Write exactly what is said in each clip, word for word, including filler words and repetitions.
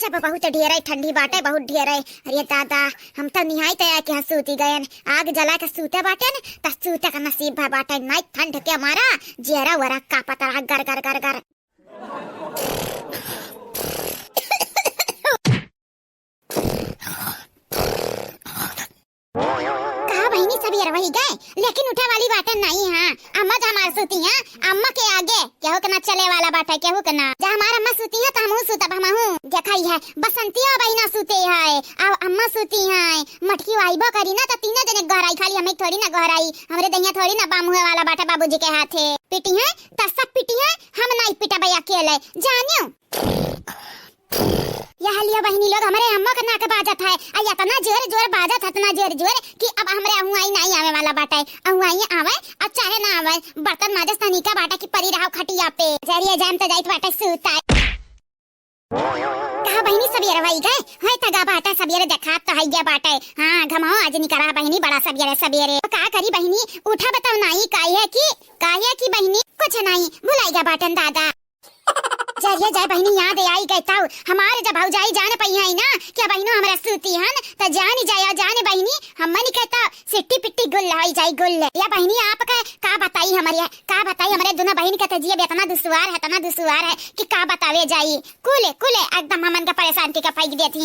अब बहुत ढेर है, ठंडी बाटे बहुत ढेर है। अरे दादा, हम तो निहाई तैयार के यहाँ सूती गयन, आग जला के सूते बाटेन, त सूते का नसीब भा बाटे, नाई ठंड के मारा जियरा वरा कांपत रहा, गर गर गर गर। कहा बहिनी, सबेर वही गए, लेकिन उठे वाली बाटे नहीं। हाँ, अम्मा तो हमार सूती हैं, अम्मा के आगे केहू के ना चले वाला बाटे, केहू के ना। जब हमार अम्मा सूती हैं, तो हमहू सूतब, हमहू। देखा ही है, बसंतिया बहिना सूते है, अब अम्मा सूती हैं, मटकी वाइबो करी ना, तो तीनों जने गोहराई, खाली हमें थोड़ी ना गोहराई, हमरे दहिया थोड़ी ना बाम हुए वाला बाटे बाबूजी के हाथे। पीटी हैं, त सब पीटी हैं, हम नहीं पिटबे अकेले, जानियो। यह लियो बहिनी लोग, हमरे अम्मा के नाक बाजत है, आ इतना जोर जोर बाजत है, इतना जोर जोर कि अब हमरे अहुआई नहीं आवे वाला बाटे। अहुआई आवे, आ चाहे ना आवे, बर्तन माजस तनिका बाटे कि परी रहो खटिया पे। जरिए जाम त जाइत बाटे सूता। कहा बहिनी, सबेर वही गए, है तगा बाटे, सबेर देखात तो है गया बाटे। हाँ, घमाओ आज निकरा बहिनी, बड़ा सबेरे सबेरे। तो का करी बहिनी, उठा बताओ नहीं, काहे कि, काहे कि बहिनी, कुछ नहीं, भुलाई गया बाटन दादा। जरिए जाए बहिनी, याद आई गए तौ हमारे जब भौजाई जान पई है ना कि बहिनो हमरा सूती हन, त जान जाए, जान बहिनी, हमन के त सिट्टी पिट्टी गुल होई जाई गुल। या बहिनी, आपके का बताई, हमरे का बताई, हमरे दुनो बहिन के त जियब इतना दुश्वार है, इतना दुश्वार है कि का बतावे जाई। कुले कुले एकदम हमन के परेशान टिका फेंक देती।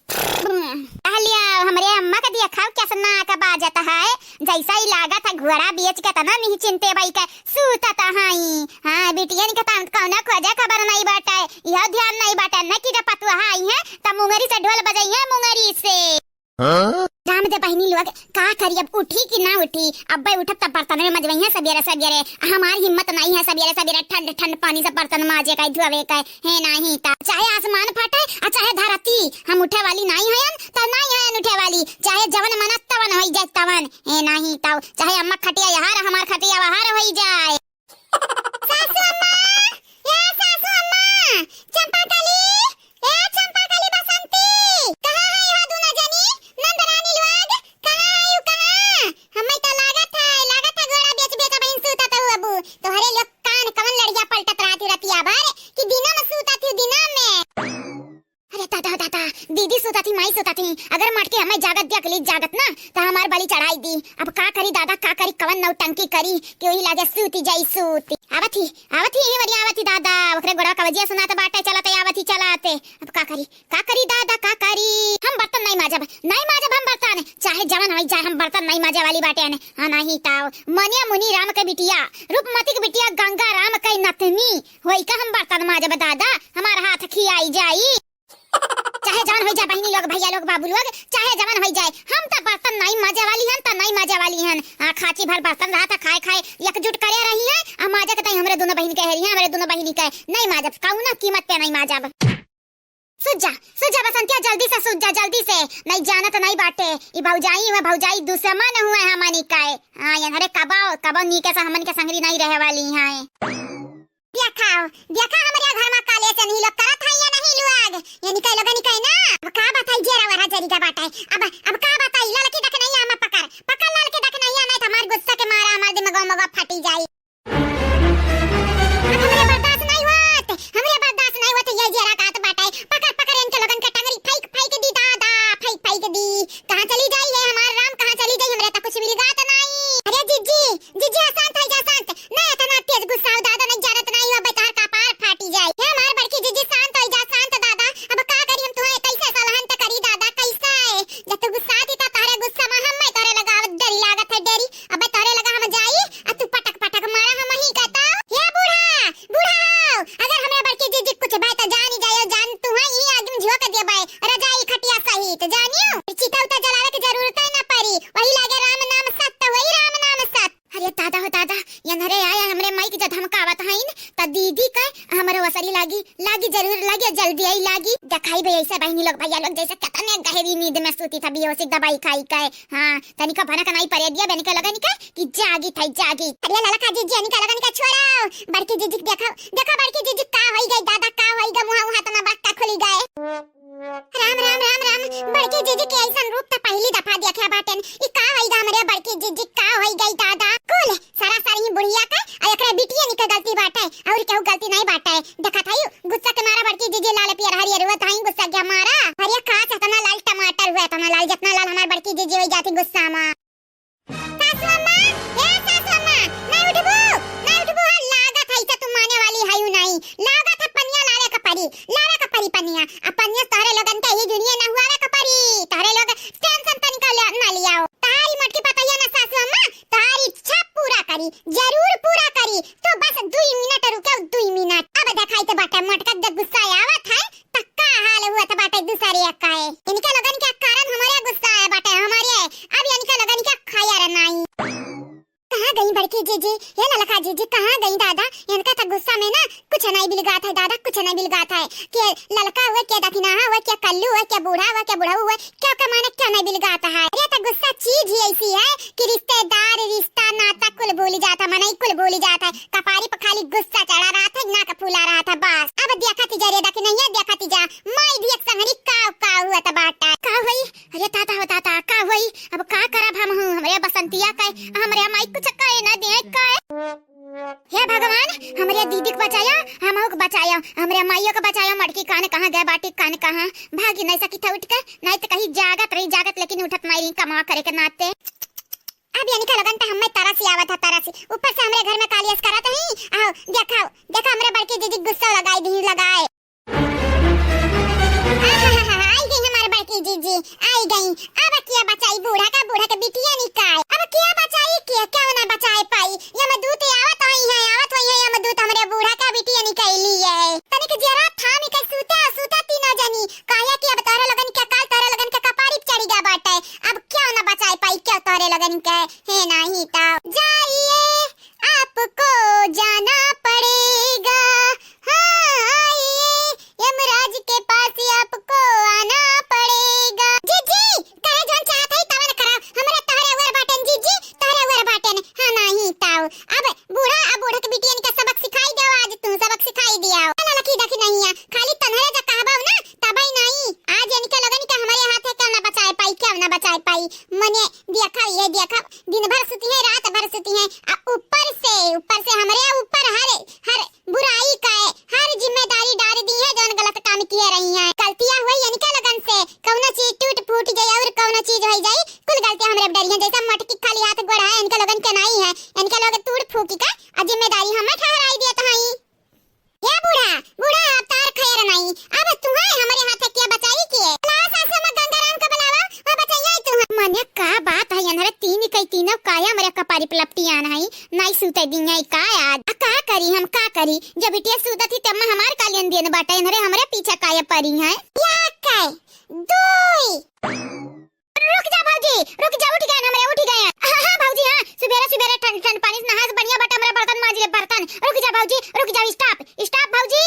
टहलिया, हमरे अम्मा के दिया खाओ, कैसे नाक बाजत है, जैसा ही लागत है घोड़ा बेच के तना नहीं चिंते बाई के सूतत हई। हाँ, बिटियन के तन कौनो खोजे खबर नहीं बाटे, यह ध्यान नहीं बाटे न कि जब पतुआ आई है, त मुंगरी से ढोल बजाई है, मुंगरी से। हाँ? राम दे बहिनी लोग, का करी, अब उठी कि ना उठी? अब्बे उठब तब बर्तन में मजवई है सबेरे सबेरे। हमार हिम्मत नहीं है सबेरे सबेरे ठंड ठंड पानी से बर्तन माजे का, धोवे का। हे नाही ता चाहे आसमान फटे आ चाहे धरती, हम उठे वाली नाही हयन, त नाही हयन उठे वाली, चाहे जवन मन तवन होई जाए तवन। हे नाही ता चाहे अम्मा खटिया यहार, हमार खटिया वहार होई जाए। सासू अम्मा, ए सासू अम्मा, चंपा कली, ए चंपा कली बसंती, कहाँ है हो दुनो जनी? नंद रानी लोग, कहाँ है हो, कहाँ? हमें तो लागत है, लागत है घोड़ा बेच बेच बहिन सूतत हऊ अबू। तोहरे लोग कान कवन लड़िया पलटत रहत ही रतिया भर कि दिना में सूतत ही दिना में। अरे दादा, दादा, दीदी सूतत ही, माई सूतत ही, अगर मटके हमें जागत दिया कली जागत ना, तो हमार बलि चढ़ाई दी। अब का करी दादा, का करी, कवन नौटंकी करी कि वही लागे सूती जाई सूती। आवत ही, आवत ही, यही वरी आवत ही दादा, ओकरे गोड़वा कवजिया सुनात बाटे, चलत आवत ही, चलत। अब का करी, का करी दादा, का करी? हम बर्तन नहीं माजब, नहीं माजब हम बर्तन, चाहे जवन होई जाए, हम बर्तन नहीं माजे वाली बाटे ने। हाँ, नहीं ताव, मनिया मुनि राम के बिटिया, रूपमती के बिटिया, गंगा राम के नतनी होई का हम बर्तन माजब दादा? हमार हाथ खियाई जाई। चाहे जवन होई जाए बहिनी लोग, भैया लोग, बाबू लोग, चाहे जवन होई जाए, हम त बर्तन नहीं माजे वाली हन, त नहीं माजे वाली हन। हाँ, खाची भर बर्तन रहा था, खाए खाए एकजुट करे रही है, आ माजे के तई हमरे दुनो बहिनी के हेरी है, हमरे दुनो बहिनी के नहीं माजब, कौनो कीमत पे नहीं माजब। सुत जा, सुत जा बसंतिया, जल्दी से सुत जा, जल्दी से। नहीं जानत नहीं बाटे, ई भौजाई हुए, भौजाई दुश्मन हुए हमनी के। हाँ, यनहरे कबो, कबो नीके से हमन के संगरी नहीं रहे वाली हैं। देखा, देखा हमरे घर में काले से नहीं लोग करत है या नहीं लोग, ये निकल लोग निकल ना। अब का बताई, जेरा वरा जरी का बाटे। अब, अब का बताई, ललकी देख नहीं आमा पकड़, पकड़ ललकी देख नहीं, नहीं तो हमार गुस्सा के मारा हमार दिमाग मगो फटी जाई। अब हमरे बर्दाश्त नहीं होत, हमरे बर्दाश्त नहीं होत, ये जेरा कात बाटे। पकड़, पकड़ इनके लोगन के टंगरी, फेंक, फेंक दी दादा, फेंक, फेंक दी। कहाँ चली जाई ये हमार राम, कहाँ चली जाई? हमरे तो कुछ मिल गात नहीं। अरे जिज्जी, जिज्जी, शांत हो जा, शांत। ना इतना तेज गुस्सा हो दादा, नहीं जानत नहीं हो, बतार का पार फाटी जाए। हे हमार बड़की जिज्जी, शांत हो जा, शांत दादा। अब का करी हम, तुम्हें कैसे सलहन त करी दादा, कैसे? जब तू गुस्सा थी तो तोहरे गुस्सा में हम, मैं तोहरे लगा डरी लागत है, डरी। अबे तोहरे लगा हम जाई, आ तू पटक पटक मारा हम ही कहता। हे बूढ़ा, बूढ़ा हो, अगर हमरा बड़की जिज्जी कुछ बात जानी जाए, जान तू है, ई आग में झोंक देबे, रजाई खटिया सहित, जानियो? चिता उता जलावे के जरूरत है ना पड़ी, वही लागे राम नाम सत्य, वही राम नाम सत्य। अरे दादा हो दादा, यनहरे आया हमरे माई के जब धमकावत हईन, त दीदी के हमरे वसरी लागी, लागी जरूर लागी, जल्दी आई लागी। देखाई बे ऐसे बहिनी लोग, भैया लोग जैसे कितने गहरी नींद में सूती था, बेहोशी दवाई खाई के। हाँ, तनिका भनक नहीं परे दिया, बनिका लगन के कि जागी था, जागी। अरे ललका जिज्जी, अनिका लगन के छोड़ो, बड़की जिज्जी के देखो, देखो बड़की जिज्जी का होई गई, दादा का होई गई, मुँह उहाँ तना बक्का खुली गए। राम, राम, राम, राम। बड़की जिज्जी के ऐसन रूप त पहली दफा देखे बाटेन। ई का होई गा हमरे बड़की जिज्जी, का होई गई दादा? कुल सरासर ही बुढ़िया के आ एकरे बिटिया निके गलती बाटे, और केहू गलती नहीं बाटे। देखत हई, गुस्सा के मारा बड़की जिज्जी लाल पियर हरियर हुआ तना लाल, जतना लाल हमार बड़की जीजी होई जाती गुस्सा मा। सासू अम्मा, ए सासू अम्मा, नहीं उठबू, नहीं उठबू, हाँ, लागत है, इसे तू माने वाली है यू नहीं। लागत है पनिया लावे का परी, लावे का परी पनिया। अब पनिया तोहरे लोगन के ही दुनिया ना हुआवे का परी, तोहरे लोग tension तनिका ले, ना लियाओ। तारी मोटकी पतैया ना सासू अम्मा, तारी इच्छा पूरा करी, जरूर पूरा करी। तो बस दुई मिनट रुको, दुई मिनट। अब देखाई तो बाटे मोटका जब गुस्सा आवत है, त का हाल हुआ त बाटे दूसरे का है। इनके लोगन के कारण हमारे गुस्सा आया बाटे, हमारे। अब इनके लोगन के खैर नहीं। कहाँ गई बड़की जीजी? हे ललका जीजी, कहाँ गई दादा? इनका त गुस्सा में ना कुछ नहीं बिलगात है दादा, कुछ नहीं बिलगात है। के ललका हुए, के दखिनाहा हुए, के कल्लू हुए, के बूढ़ा हुए, के बुढ़ऊ हुए, क्यों के माने क्यों नहीं बिलगात है? अरे त गुस्सा चीज ही ऐसी है कि रिश्तेदार, रिश्ता, नाता कुल भूल जाता, मनई कुल भूल जाता है। कपारी पर खाली गुस्सा चढ़ा रहा था, नाक फूला रहा था, बस। अब देखा तीजा रे, देखी नहीं है, देखा तीजा। माई भी एक संगरी काव काव हुआ था बाटा। का होई? अरे ताता हो ताता, का होई? अब का करब हम हूँ? हमरे बसंतिया का, हमरे माई कुछ कहे ना दे का। हे भगवान, हमरे दीदी के बचाया, हमहू के बचाया, हमरे माइयो के बचाया। मटकी कान कहाँ गए, बाटी कान कहाँ? भागी नहीं सकी था उठ के, नहीं तो कहीं जागत रही, जागत लेकिन उठत नहीं रही, कमा करे के नाते। अब इनका लगन त हमें तरस ही आवत है, तरस ही। ऊपर से हमरे घर में कालियस करत ही। आओ, देखाओ, देखा हमरे बड़की जीजी गुस्सा लगाई दी, लगाए। आहाहाहा, आई गई हमार बड़की जीजी, आई गई। अब किया बचाई बूढ़ा का, बूढ़ा के बिटिया निकाय। अब किया बचाई, किया क्यों ना बचाए पाई? यमदूत आवत होई है, आवत होई है यमदूत हमरे बूढ़ा का बिटिया निकाई लिए। तनिक जरा थामी के सूते, सूते तीनों जनी। काहे कि अब तोहरे लोगन के काल तोहरे लोगन के कपारी पे चढ़ी गया बाटे। अब क्यों ना बचाए पाई, क्यों तोहरे लोगन के? हे नाही तो जाइए, आपको जाना पड़ेगा। हाँ, आइए, यमराज के पास आपको आना पड़ेगा। जीजी, करे जौन चाहत है तवन करा। हमरा तोहरे उवर बाटन जीजी, तोहरे उवर बाटन। हाँ, नाही तो। अब बूढ़ा, अब बूढ़ा के बिटियन के सबक सिखाई दियो आज तू, सबक सिखाई दियो। चला लकी देखी नहीं है, खाली तन्हरे जा कहबा ना, तबई नहीं। आज इनके लगन के हमारे हाथ है, क्यों ना बचाए पाई, क्यों ना बचाए पाई। मने देखा, ये देखा, दिन भर सुती है, रात भर सुती है। आ ऊपर से, ऊपर से हमरे ऊपर हर, हर बुराई का है, हर जिम्मेदारी डाल दी है, जौन गलत काम किए रही हैं। गलतियाँ हुई इनके लगन से, कौनो चीज टूट फूट जाए और कौनो चीज हो जाए, कुल गलतियाँ हमरे डरी हैं। जैसा मटकी खाली हाथ गोड़ है, इनके लोगन के नहीं है, इनके लोग तूड़ फूकी का आ जिम्मेदारी हमें ठहराई दियत हई। हे बूढ़ा, बूढ़ा, अब तार खैर नहीं। अब तुहां हमरे हाथ किया बचाई के। ला सासू अम्मा गंगाराम का बुलावा, वो बचाइए तुहां। मने का बात है, अनहरे तीन कई तीनों काया हमरे कपारी पलपटी आन है, नाई सूते दी है का आज? आ का करी हम, का करी? जब बिटिया सूतत ही तब में हमार कालियन देन बाटे, अनहरे हमरे पीछे काया परी है। या कै, दुई। रुक जा भौजी, रुक जा, उठ गए हमरे, उठ गए। हाँ, हाँ भौजी, हाँ, सुबेरे सुबेरे ठंड ठंड पानी से नहा से बढ़िया बाटे हमरे बर्तन मांज ले, बर्तन। रुक जा भौजी, रुक जा, stop, stop भौजी।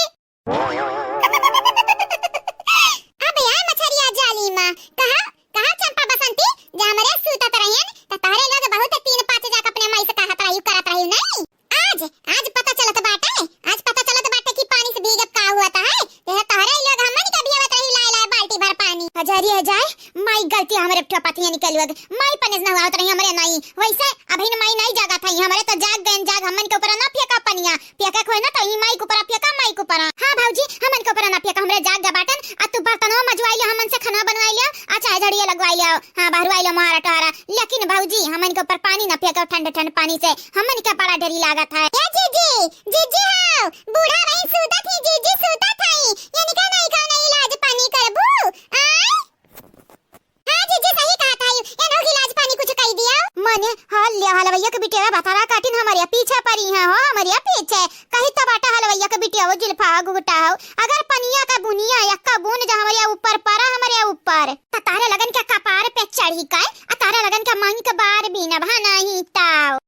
अब यार मछरिया जाली माँ, कहा, कहा चंपा बसंती, जे हमरे सूतत रहियन, त तहरे लोग बहुत तीन पाँच जाके अपने माई से कहत रही, करत रही नहीं। आज, आज पता चलत बाटे, आज पता चलत बाटे कि पानी से भीगब का हुआ था है। यह तोहरे ही लोग हमन के भियावत रही लाए लाए बाल्टी भर पानी। हजारी हजाए, माई गलती हमरे ठोपतिया निकल गए। माई पनिस नहवावत रही हमरे नाई। वैसे अभिन माई नहीं जागा था, हमरे तो जाग गए, जाग हमन के ऊपर ना फेंका पनिया। फेंका खोए ना तो ई माई के ऊपर फेंका, माई के ऊपर। हाँ भौजी, हमन के ऊपर ना फेंका, हमरे जाग गए बाटन। आ तू बर्तनों मजवाई लियो, हमन से खाना बनवाई लियो, आ चाहे झड़िया लगवाई लियो। हाँ, बहरवाई लो मारा टोरा, लेकिन भौजी, हमन के ऊपर पानी ना फेंको, ठंड ठंड पानी से हमन के बड़ा डरी लागत है। ए जीजी, जीजी हो, बूढ़ा वहीं सूतत ही, जीजी सूतत हई, इनका नहीं कौनो इलाज पानी करबू? आय? हाँ जीजी, सही कहत हई, इनहू के इलाज पानी कुछ कई दिया। मने, हाल लिया हलवैया के बिटिया भतारा काटिन हमरे पीछे परी हैं हो, हमरे पीछे। कही तो बाटा हलवैया के बिटिया हो, जुल्फा हो, गुगटा हो, अगर पनिया का बुनिया, यक्का बूंद जो हमरे ऊपर परा, हमरे ऊपर, त तारे लगन के कपार पे चढ़ी का, आ तारे लगन के मांग के बार बीनब, हाँ नहीं ताव।